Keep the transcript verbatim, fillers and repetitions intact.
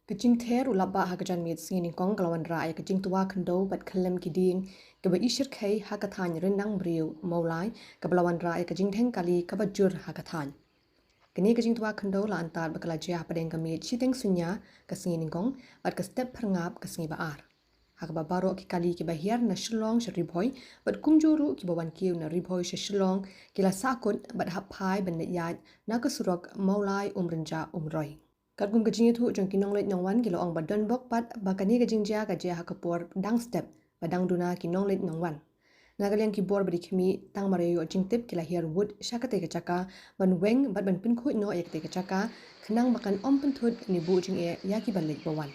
Ka jingther u lapbah ha ka janmiet sngi nyngkong ka la wanrah ïa ka jingtwa khyndew bad khyllem ki dieng kaba ishyrkhei ha ka thaiñ Ryndang Briew, Mawlai, kaba la wanrah ïa ka jingdheng kali kaba jur ha ka thaiñ. Kane ka jingtwa khyndew la antad ba ka la jia hapdeng ka miet shiteng sunya ka sngi nyngkong bad ka step phyrngap ka sngi ba ar, ha kaba baroh ki kali kiba hiar na Shillong sha Ri Bhoi bad kumjuh ruh kiba wan kiew na Ri Bhoi sha Shillong ki la sahkut bad hap phai ban leit ïaid na ka surok Mawlai Umrynjah Umroi. Katkum ka jingïathuh jong ki nongleit nongwan, ki la ong ba donbok pat ba kane ka jingjia ka jia ha ka por dang step ba dang duna ki nongleit nongwan. Na ka liang ki bor ba dei khmih, tang mar ïoh jingtip ki la hiar wut sha katei ka jaka ban weng bad ban pynkhuid noh ïa katei ka jaka khnang ba kan ym pynthut ne buh jingeh ïa kiba leit ba wan.